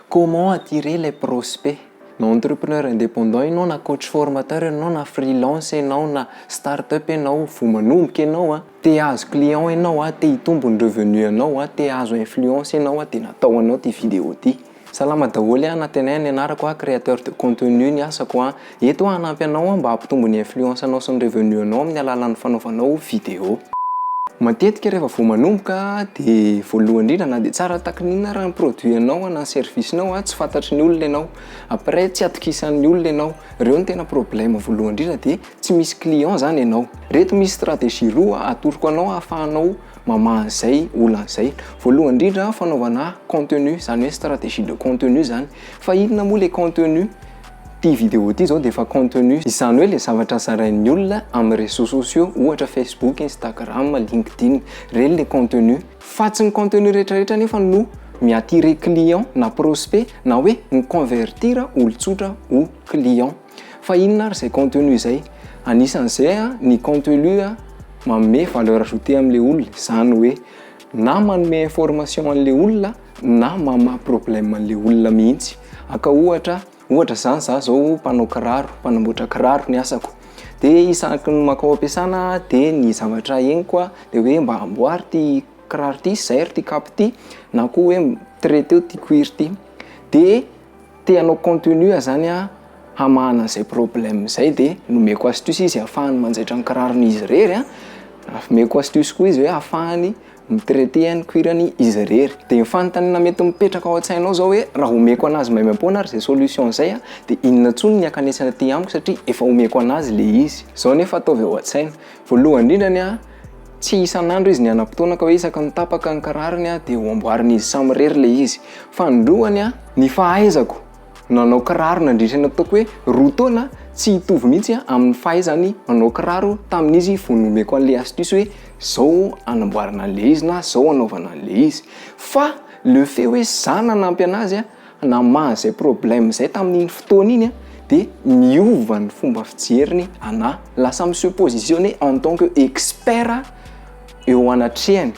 Comment attirer les prospects? Na entrepreneur indépendant ianao, na coach formateur ianao, na freelance ianao, na start-up ianao, vao manomboka ianao a, te hahazo client ianao a, te hitombo ny revenu anao a, te hahazo influence ianao a, dia natao anao ity vidéo ity. Salama daholo a, Nantenaina ny anarako a, créateur de contenu ny asako a. Eto aho hanampy anao a mba hampitombo ny influence anao sy ny revenu anao amin'ny alalan'ny fanaovanao vidéo. Matetika rehefa vao manomboka dia voalohany indrindra, na dia tsara tahaka ny inona ary ny produit anao na ny service nao a, tsy fantatry ny olona ianao. Après, tsy atokisan'ny olona ianao. Ireo no tena problème voalohany indrindra, dia tsy misy client zany ianao. Reto misy stratégie roa atoroko anao ahafahanao mamaha an'izay olana izay. Voalohany indrindra, fanaovana contenu, zany hoe stratégie de contenu zany. Fa inona moa le contenu? Ty vidéo ty zao de efa contenu, izany hoe le zavatra zarain'ny olona amin'ny réseaux sociaux, ohatra Facebook, Instagram, LinkedIn, reny le contenu. Fa tsy ny contenu rehetrarehetra nefa no mi-attirer client na prospect, na hoe mi-convertir olon-tsotra ho client. Fa inona ary zay contenu zay? Anisan'izay a ny contenu a manome valeur ajoutée am'le olona, zany hoe na manome information an'le olona na mamaha problème an'le olona mihitsy. Aka ohatra zany, za zao mpanao kiraro, mpanamboatra kiraro ny asako, de isaky ny makao ampiasana de ny zavatra henoko a de hoe mba amboary ty kiraro ty, zairo ty kapy ty, na koa hoe traiteo ty cuir ty. De te hanao contenu a zany a hamahana an'izay problème zay, de nomeko astuce izy ahafahany manjaitra ny kirarony izy rery a, omeko astuce koa izy hoe ahafahany mi-traiter ny cuir-any izy rery. De ny fanontaniana mety mipetraka ao an-tsainao zao hoe raha omeko anazy maimaim-poana ary zay solution zay a, de inona intsony ny akanesana aty amiko, satria efa omeko anazy le izy zao? Nefa ataovy ao an-tsaina voalohany indrindrany a, tsy isan'andro izy ny anam-potoana ka hoe isaka ny tapaka ny kirarony a de ho amboariny izy samirery le izy. Fanindroany a, ny fahaizako nanao kiraro nandritra ny ataoko hoe 2 taona tsy hitovy mihitsy a amin'ny fahaizany manao kiraro tamin'izy vao nomeko an'le astuce hoe zao anamboarana an'le izy na zao anaovana an'le izy. Fa le fait hoe za nanampy anazy a namaha zay problème zay tamin'iny fotoana iny a, de miova ny fomba fijeriny ana, lasa mi-se positionner en tant que expert eo anatrehany,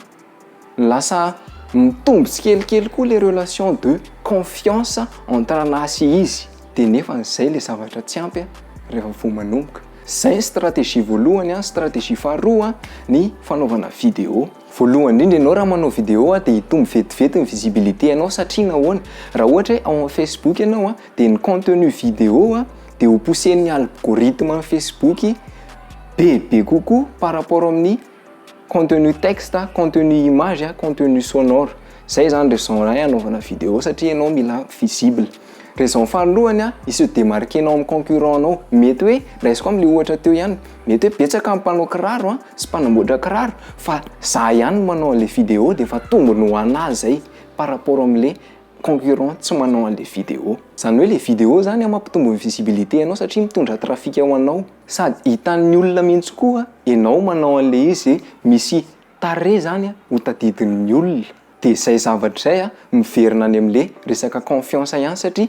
lasa mitombo tsikelikely koa le relation de confiance entre anahy sy izy. De nefa n'izay le zavatra tsy ampy a rehefa vao manomboka. Zay ny stratégie voalohany a. Stratégie faharoa, ny fanaovana vidéo. Voalohany indrindra, ianao raha manao vidéo a de hitombo vetivety ny visibilité anao. Satria nahoana? Raha ohatra hoe ao amin'ny Facebook ianao a, de ny contenu vidéo a de ho poussen'ny algorithme ny Facebook bebe kokoa par rapport amin'ny contenu texte, contenu image, contenu sonore. Zay zany raison ray anaovana vidéo, satria ianao mila visible. Raison faharoany a, i-se démarquer-nao amin'ny concurrent anao. Mety hoe raisiko am'le ohatra teo ihany, mety hoe betsaka ny mpanao kiraro a sy mpanamboatra kiraro, fa za ihany manao an'le vidéo, de efa tombony ho anazy zay par rapport am'le concurrent tsy manao an'le vidéo. Zany hoe le vidéo zany a mampitombo ny visibilité anao, satria mitondra trafic ho anao, sady hitan'ny olona mihitsy koa ianao manao an'le izy, misy tare zany a ho tadidin'ny olona. De zay zavatra zay a miverina any am'le resaka confiance ihany, satria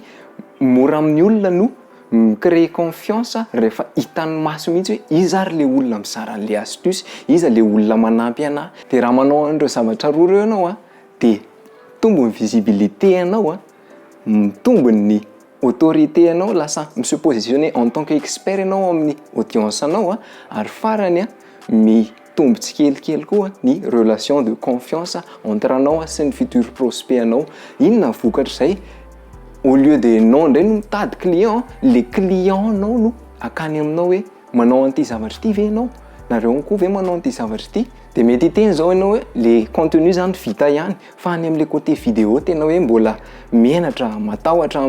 mora amin'ny olona no mi-créer confiance rehefa hitan'ny maso mihitsy hoe iza ary le olona mizara an'le astuce, iza le olona manampy anahy. De raha manao an'ireo zavatra roa reo ianao a, de mitombo ny visibilité anao a, mitombo ny autorité anao, lasa mi-se positionner en tant que expert ianao amin'ny audience anao a, ary farany a mitombo tsikelikely koa ny relation de confiance entre anao a sy ny futur prospect anao. Inona ny vokatra zay? Au lieu de anao indray no mitady client, le client nao no akany aminao hoe manao an'ity zavatra ity ve ianao, nareo koa ve manao an'ity zavatra ity? De mety hiteny zao ianao hoe le contenu zany vita ihany, fa any am'le côté vidéo tena hoe mbola menatra, matahotra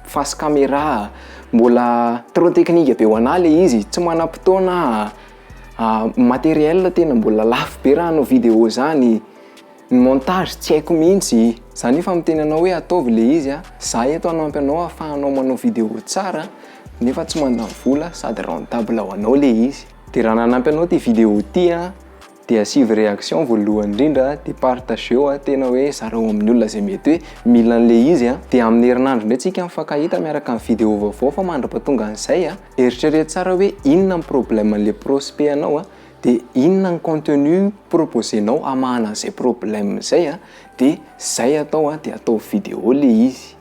face caméra, mbola trop technique be ho anahy le izy, tsy manam-potoana, matériel tena mbola lafo be raha hanao vidéo zany, ny montage tsy haiko mihitsy zany. Efa miteny anao hoe ataovy le izy a, za eto hanampy anao ahafahanao manao vidéo tsara nefa tsy mandany vola sady rentable ho anao le izy. De raha nanampy anao ty vidéo ty a, de asivy réaction voalohany indrindra, de partageo a, tena hoe zarao amin'ny olona zay mety hoe mila an'le izy a. De amin'ny herinandro indray tsika mifankahita miaraka amin'ny vidéo vaovao. Fa mandra-pahatonga an'izay a, eritrereto tsara hoe inona ny problème an'le prospect anao a, de inona ny contenu proposenao hamahana an'izay problème zay a, de zay atao a, de atao vidéo le izy.